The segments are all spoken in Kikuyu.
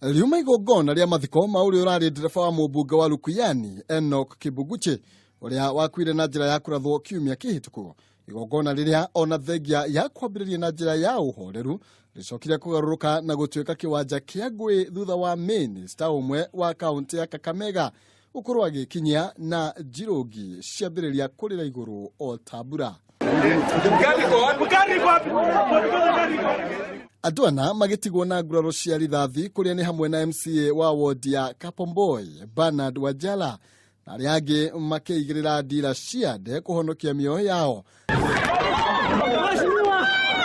Riuma igongona rĩa mathiko ma ũrĩa ũrarĩ ndereba wa mũmbunge wa Lukuyani Enoch Kibuguchi ũrĩa wakuire na njĩra ya kũrathwo kiumia kĩhĩtũku. Igongona rĩrĩa ona thengia ya kwambĩrĩria na njĩra ya ũhoreru rĩcokire kũgarũrũka na gũtuĩka kĩwanja kĩa ngũĩ thutha wa minista ũmwe wa kaũntĩ ya Kakamega gũkorwo agĩkinyia na njirũngi ciambĩrĩria kũrĩra igũrũ o ta mbura. Andũ ana magĩtigwo na nguraro cia rithathi kũrĩa nĩ hamwe na MCA wa wodi ya Kapomboi Bernard Wanjala na arĩa angĩ makĩigĩrĩra ndira cia nde kũhonokia mĩoyo yao.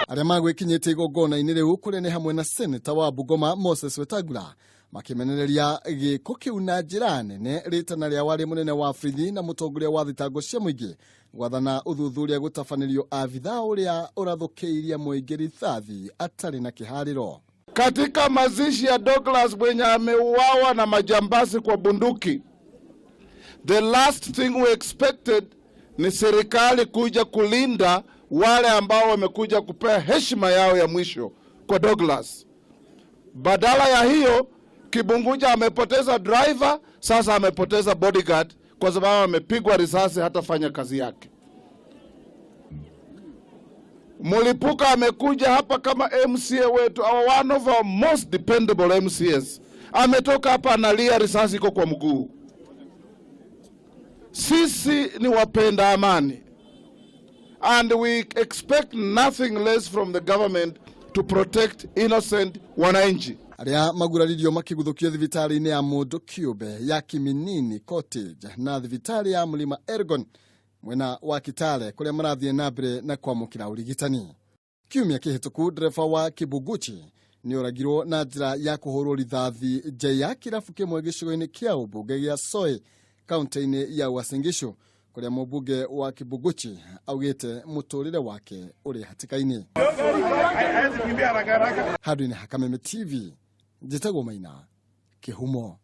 Arĩa magwĩkinyĩtie igongona-inĩ rĩu kũrĩa nĩ hamwe na seneta wa Bungoma Moses Wetangula makĩmenereria gĩko kĩu na njĩra nene rĩtana rĩa warĩ mũnene wa borithi na mũtongoria wa thitango cia mũingĩ gwathana ũthuthuria gũtabanĩrio abithaa ũrĩa ũrathũkĩirie mũingĩ rithathi atarĩ na kĩharĩro. Katika mazishi ya Douglas mwenye ameuawa na majambazi kwa bunduki, the last thing we expected ni serikali kuja kulinda wale ambao wamekuja kupea heshima yao ya mwisho kwa Douglas. Badala ya hiyo, Kibunguja amepoteza driver, sasa amepoteza bodyguard kwa sababu amepigwa risasi, hatafanya kazi yake. Mulipuka amekuja hapa kama MCA wetu, our one of our most dependable MCAs. Ametoka hapa analia, risasi iko kwa mguu. Sisi ni wapenda amani and we expect nothing less from the government to protect innocent wananchi. Arĩa maguraririo makĩguthũkio thibitarĩ-inĩ ya mũndũ kĩũmbe ya Kiminini Cottage na thibitarĩ ya Mlima Elgon mwena wa Kitale kũrĩa marathiĩ na mbere na kwamũkĩra ũrigitani. Kiumia kĩhĩtũku ndereba wa Kibuguchi nĩ oragirwo na njĩra ya kũhũrwo rithathi nja ya kĩrabu kĩmwe gĩcigo-inĩ kĩa ũmbunge gĩa Soy kaunti-inĩ ya Uasin Gishu kũrĩa mũmbunge wa Kibuguchi augĩte mũtũrĩre wake ũrĩ hatĩka-inĩ. Handũ-inĩ ha Kameme TV, njĩtagwo Maina Kĩhumo.